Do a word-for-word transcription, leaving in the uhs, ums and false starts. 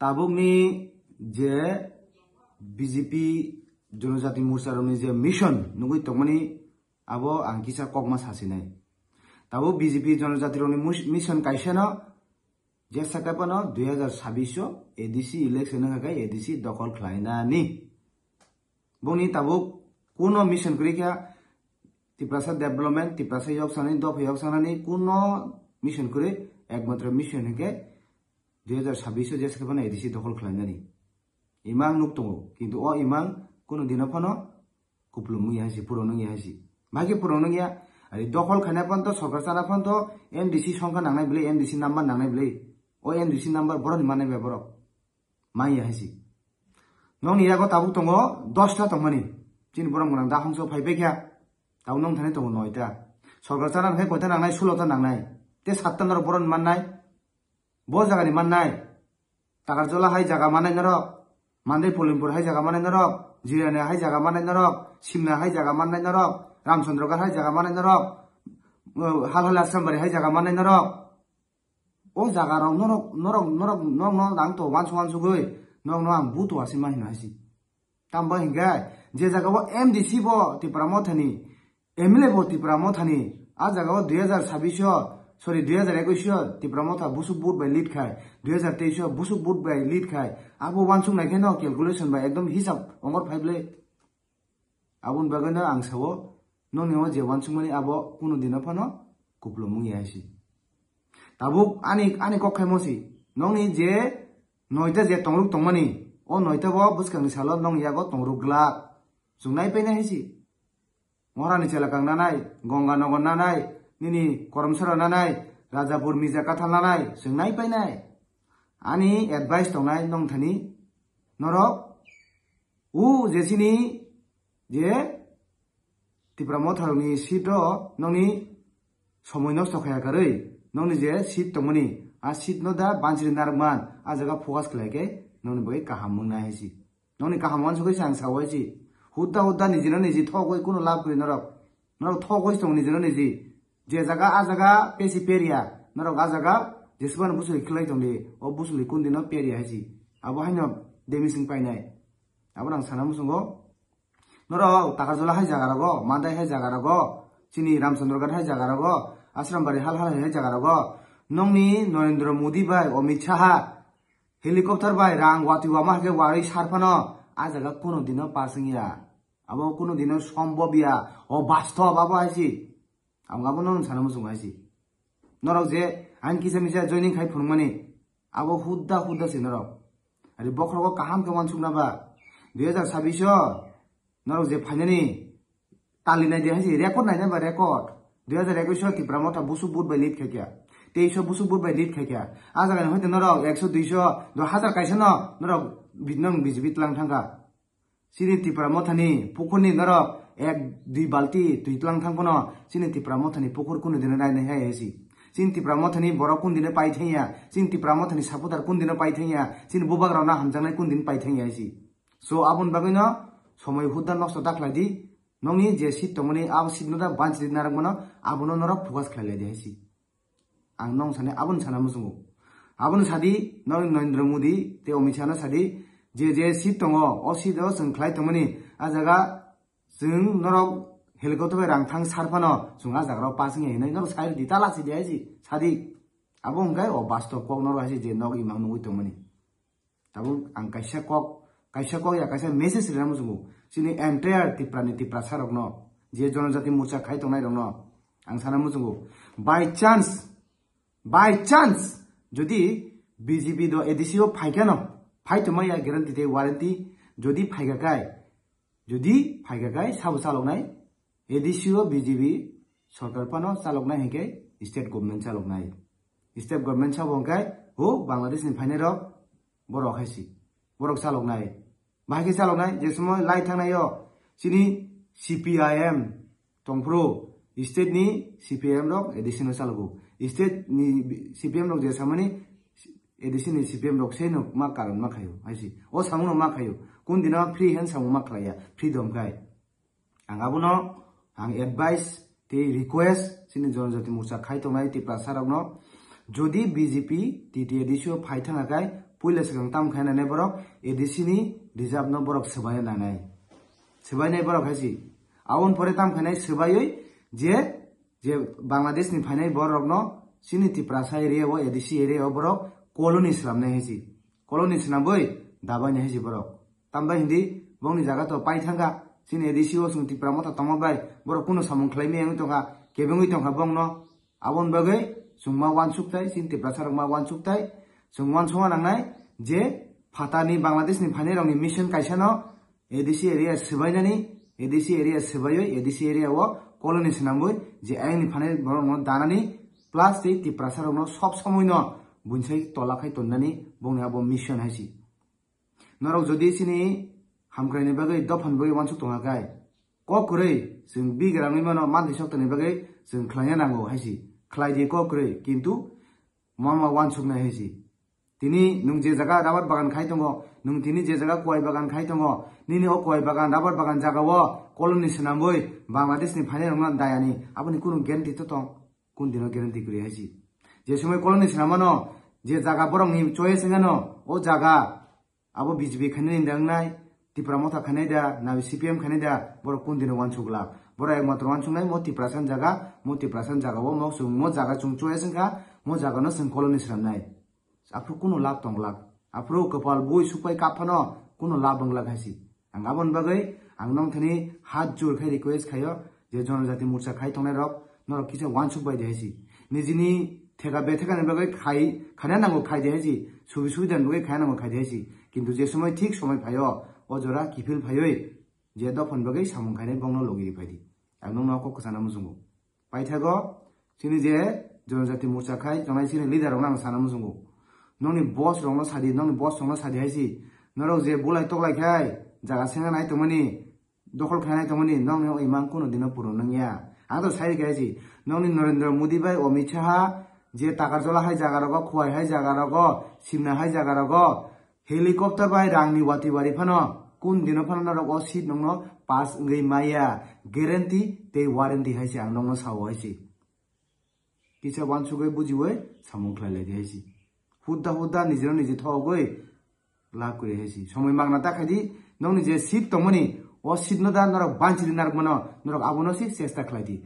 Tabukni je B J P Jonojati Morcha rokni je mission nugwi tongmani, abo ang kisa kokma sasinai. Tabuk B J P Jonojati rokni mus-, mission kaisano, jesa kaipano dui hazar sabbish o A D C election wngkha khe A D C dokhol khlainani. Boni tabuk kuno mission kwrwi kha Tiprasa development, Tiprasa yok sanani, dopha yok sanani kuno mission kwrwi, ekmatro mission hinkhe dui hazar sabbish o jesa kaipano A D C dokhol khlainani. Imang nuk tongo, kintu o imang kuno dino phano kuplung wngya hai si, purung wngya hai si. Bahai khe purung wngya, ari dokhol khaina phanto, sorkar chana phanto, M D C songkha nangnai bwlai, M D C number nangnai bwlai. O M D C number borokni mannai bai borok. Manya hai si. Nokni yago tabuk tongo dosta tongmani. Chini borok mwnang da hongso phai pai kha. Tabuk nong thani tongo noita. Sorkar chana hwnkhe koita nangnai, sulo ta nangnai. Te satta norok borokni mannai. Bo jagani mannai. Takarjola hai jaga mannai norok. Mandai Polimpur hai jaga mannai norok. Jirania hai jaga mannai norok. Simna hai jaga mannai norok. Ramchandragarh hai jaga mannai norok. Halhali Asrambari hai jaga mannai norok. O jaga rok norok, norok, norok, norok no ang to wansuk wansugwi, norok no ang buto asima hino hai si. Tamo hinkhe je jaga o M D C bo Tipra Mothani, M L A bo Tipra Mothani, a jaga o dui hazar sabbish o, sorry, dui hazar ekwis o Tipra Motha busuk vote bai lead khai, dui hazar teis o busuk vote bai lead khai, abo wansuk nai khe no calculation bai ekdom hisab ongor phai bwlai. Aboni bagwi no ang sao, nokni o je wansukmani abo kuno dino phano kuplung wngya hai si. Tabuk ani, ani kok khaimo si, nokni je noita je tongruk tongmani, o noita bo bwskangni salo nokni yago tongruk glak. Chwng nai painai hai si. Moharani Chelakang nanai, Gonganagar nanai, nini Koromsora nanai, Rajapur Mija Kathal nanai, chwng nai painai. Ani advice tongnai nong thani, norok, u je chini je Tipra Motharokni seat o nokni somoi nosto khaya karwi, nokni je seat tongmani, a seat no da bansiri narwkman, a jaga focus khlai khe nokni bagwi kaham wngnai hai si. Nokni kaham wansugwi se ang sao hai si. Hudda hudda nijino niji thogwi kuno lab kwrwi norok. Norok thogwi tong nijino niji. Je jaga a jaga pesi peria, norok a jaga jesubano busuli khlai tongdi, o busuli kundino peria hai si. Abo haino demising painai. Abo nang sana muchungo. Norok Takarjola hai jaga rogo, Mandai hai jaga rogo, chini Ramchandragarh hai jaga rogo, Asrambari hal hal hai jaga rogo. Nokni Narendra Modi bai Amit Shah helicopter bai rang watwi wama hai khe warwi sar phano a jaga kuno dino pass wngya. Abo kuno dino sombhob ya, o bastob abo hai si. Ang abo no sana muchungo hai si. Norok je ang kisa misa joining khai phunukmani, abo hudda hudda se norok. Ari bokhorogo kaham khe wansukna ba. Dui hazar sabbish o norok je phainani tali nai de hai si, record nai nai ba record. Dui hazar ekwis o Tipra Motha busuk vote bai lead khai kha. Teis o busuk vote bai lead khai kha. A jaga ni hoite norok ekso, duiso, do hajar kaisa no norok bi-, nong B J P tlang thang kha. Chini Tipra Mothani pukhurni norok ek dui balti twi tlang thang phano chini Tipra Mothani pukhur kunu dino nai nai hai si. Chini Tipra Mothani borok kun dino pai thangya, chini Tipra Mothani supporter kun dino pai thangya, chini bubak rok no hamjaknai kun din pai thangya hai si. So aboni bagwi no somoi hudda nosto da khlai di, nokni je seat tongmani abo seat no da banchi narwkmano abono norok focus khlai lai di hai si. Ang nong sani aboni sana muchungo. Aboni sadi nong Narendra Modi tei Amit Shah no sadi, je je seat tongo, o seat o chwng khlai tongmani, a jaga chwng norok helicopter bai rang thang sar phano chwng a jaga rok pass wngya hinwi norok sai di, ta lasi di hai si, sadi. Abo hwnkhe o bastob kok norok hai si je nok imang nugwi tongmani. Tabuk ang kaisa kok, kaisa kok ya kaisa message rina muchungo. Chini entire Tipra ni Tiprasa rokno, je Jonojati Morcha khai tongnai rokno ang sana muchungo. By chance, by chance, jodi B J P do A D C o phaikha no, phai tongma ya guarantee tei warranty, jodi phaikha kai, jodi phaikha kai sabo chaloknai, A D C o B J P sorkar phano chaloknai hinkhe state government chaloknai. State government sabo hinkhe ho Bangladesh ni phainai rok borok hai si. Borok chaloknai. Bahai khe chaloknai je somoy lai thangnai o chini C P I M tongphuru state ni C P I M rok A D C no chalogo. State ni C P M rok je samani A D C ni C P M rok se no ma karon ma khayo hai si. O samung no ma khayo. Kun dino free hand samung ma khlaiya. Freedom khai. Ang abono ang advice tei request chini Jonojati Morcha khai tongnai Tiprasa rokno, jodi B J P T T A D C o phai thangkha kai Puila swkang tam khainai borok A D C ni reserve no borok swbaina nanai. Swbainai borok hai si. Aboni pore tam khainai swbaiwi je, je Bangladesh ni phainai borok no chini Tiprasa area o, A D C area o borok colony swnamnai hai si. Colony swnamwi dabainai hai si borok. Tambai hindi bongni jaga to pai thangkha. Chini A D C o chwng Tipra Motha tongma bai borok kuno samung khlaimaya wngwi tongkha, kebengwi tongkha bongno. Aboni bagwi chwng ma uansuk tai, chini Tiprasa rok ma uansuk tai. Chwng uansukna nangnai je phatani Bangladesh ni phainai rokni mission kaisa no A D C area swbainani, A D C area swbaiwi, A D C area o colony swnamwi je ayang ni phanai borok no danani plus tei Tiprasa rok no sob somoi no buinsai tola khai tonnani bongni abo mission hai si. Norok jodi chini hamkraini bagwi dophani bagwi uansuk tongkha khai, kok kwrwi chwng bigrangwi mano manthai soktani bagwi chwng khlaina nango hai si. Khlai di kok kwrwi, kintu mama uansuknai hai si. Tini nwng je jaga rubber bagan khai tongo, nwng tini je jaga kuai bagan khai tongo, nini o kuai bagan, rubber bagan jaga o colony swnamwi Bangladesh ni phainai rokno dayani, aboni kunu guarantee to tong? Kun dino guarantee kwrwi hai si. Je somoi colony swnamano, je jaga borok ni choice wngano, o jaga abo B J P khainai ni da wngnai, Tipra Motha khainai da, nabi C P M khainai da, borok kun dino uansuk glak? Borok ekmatro uansuknai mo Tiprasa ni jaga, mo Tiprasa ni jaga o mo chwng mo jaga chwng choice wngkha, mo jaga no chwng colony swnamnai. Aphuru kunu lab tong glak. Aphuru kwpal bui sukpai kap phano kunu lab wng glak hai si. Ang aboni bagwi ang nong thani hat jur khai request khaio je Jonojati Morcha khai tongnai rok norok kisa uansuk bai di hai si. Nijini theka betheka ni bagwi khai, khaina nango khai di hai si. Subi subida ni bagwi khaina nango khai di hai si. Kintu je somoi thik somoi phaio, o jora kiphil phaiwi je dophani bagwi samung khainai bongno logi ri phai di. Ang nongno kok kwchana muchungo. Paithago, chini je Jonojati Morcha khai tongnai chini leader rokno ang sana muchungo. Nongni boss rokno sadi, nongni boss rokno sadi hai si. Norok je bulai toklai khai, jaga senga nai tongmani, dokhol khai nai tongmani, nongni o imang kuno dino purun nangya. Ang to sai khai si, nongni Narendra Modi bai Amit Shah, je Takarjola hai jaga rogo, Khowai hai jaga rogo, Simna hai jaga rogo, helicopter bai rangni wati bari phano, kun dino phano norok o seat nongno pass wngwi maya, guarantee tei warranty hai se ang nongno sao hai se. Kisa uansugwi bujiwi samung khlai lai di hai se. Hudda hudda nijino niji thogwi lab kwrwi hai se. Somoi magna ta khai di, nongni je seat tongmani, o seat no da norok banchiri narwk mano, norok abono se chesta khlai di.